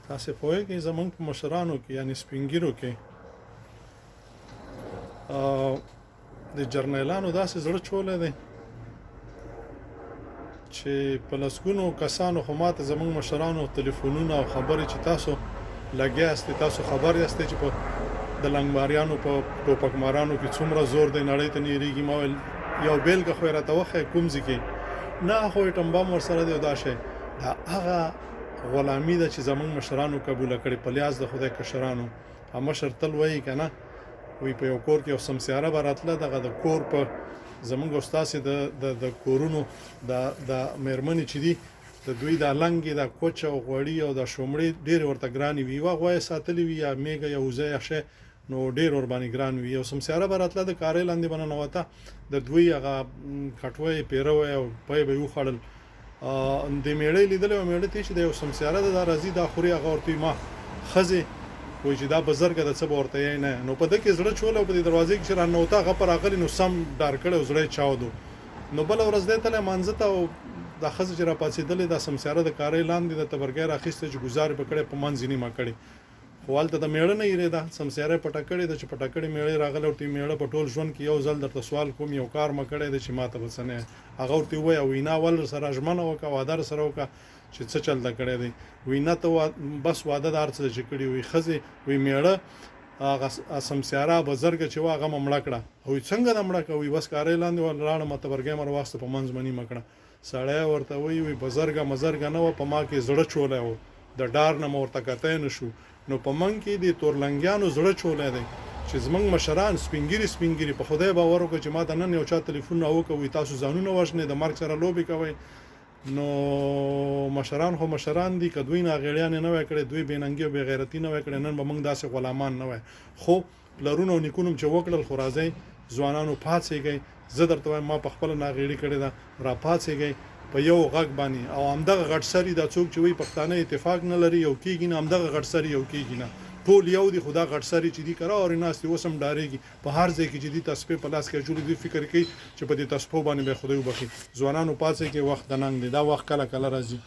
تاسې پوهېږئ زمونږ په مشرانو کې یعنی سپینګیرو کې د جرنیلانو داسې زړه چولی دی چې په لسګونو کسانو خو ماته زمونږ مشرانو تلیفونونه او خبرې چې تاسو لګیا یاستئ، تاسو خبر یاستئ چې په د لنګماریانو په ټوپکمارانو کې څومره زور دی، نړۍ ته نه هېرېږي. ما ویل یو بېلګه خو یې راته وښیه کوم ځای کې نه خو ایټم بم ورسره دی او دا شی. دا هغه غلامي ده چې زمونږ مشرانو قبوله کړې، په لیاز د خدای کشرانو. مشر تل وایي که نه، وایي په یو کور کې یو سمسیاره به راتله، دغه د کور په زمونږ او ستاسې د د د کورونو د د مېرمنې چې دي د دوی دا لنګې، دا کوچ او غوړي او دا شومړې ډېرې ورته ګرانې وي. یوه غوا یې ساتلې وي یا مېږه یا وزه یا شی، نو ډېر ورباندې ګران وي. یو سمسیاره به راتله، د کارۍ لاندې به ننوته، د دوی هغه کټوه یې پیره وه او پی به یې وخوړل. د مېړه یې لیدلی او مېړه ته چې د یو سمسیاره ده دا راځي دا خوري، هغه ورته ما ښځې وایي چې دا بزرګه ده څه به ورته یې نه. نو په ده کې زړه چولی او په دې دروازې کې چې راننوته هغه په راغلي نو سم ډار کړی او زړه یې چاودو. نو بله ورځ دی تللی مانځه ته او دا ښځه چې راپاڅېدلې دا سمسیاره د کارۍ لاندې د تبرګی راخیستی چې ګوزار یې په کړی په منځ یې نیمه کړې، خو هلته د مېړه نه هېرېده، سمسیاره یې پټه کړې ده. چې پټه کړې مېړه یې راغلی ورته وایي مېړه په ټول ژوند کې یو ځل درته سوال کوم یو کار مه کړی دی چې ماته به څه نه هغه ورته ووایه وینا ول سره ژمنه وکړه وعده سره وکړه چې څه چل د کړی دی وی نه ته بس وعده د هر څه چې کړي وي ښځې وی مېړه هغه سمسیاره بزرګه چې وه هغه مه مړه کړه. وی څنګه د مړه کړه؟ وی بس کارۍ لاندې وه لاړم تبرګی مې راواخیسته په منځ مې نیمه کړه. سړی ورته وایي وی بزرګه مزرګه نه وه په ما کې زړه چولی و د ډار نه مې ورته کتی نه شو. نو په موږ کې دې تورلنګیانو زړه چولی دی چې زموږ مشران سپینږیري سپینږیري په خدای باور وکړه چې ماته نن یو چا تلیفون راوکړ وی تاسو ځانونه وژنئ د مرګ سره لوبې کوئ. نو مشران خو مشران دي، که دوی ناغېړیانې نه وای کړې، دوی بې ننګي او بې غیرتي نه وای کړې، نن به موږ داسې غلامان نه وای. خو پلرونو او نیکونو هم چې وکړل، خو راځئ ځوانانو پاڅېږئ، زه درته وایم ما په خپله ناغېړي کړې ده، راپاڅېږئ په یو غږ باندې او همدغه غټ سري دا څوک چې وایي پښتانه اتفاق نه لري یو کېږي نه، همدغه غټ سري یو کېږي نه، ټول یو دي، خو دا غټ سري چې دي کرار ناست دي، اوس هم ډارېږي. په هر ځای کې چې دي تسپې په لاس کې اچولي دوی فکر کوي چې په دې تسپو باندې به خدای وبخښي. ځوانانو پاڅېږئ وخت د ننګ دی، دا وخت کله کله راځي.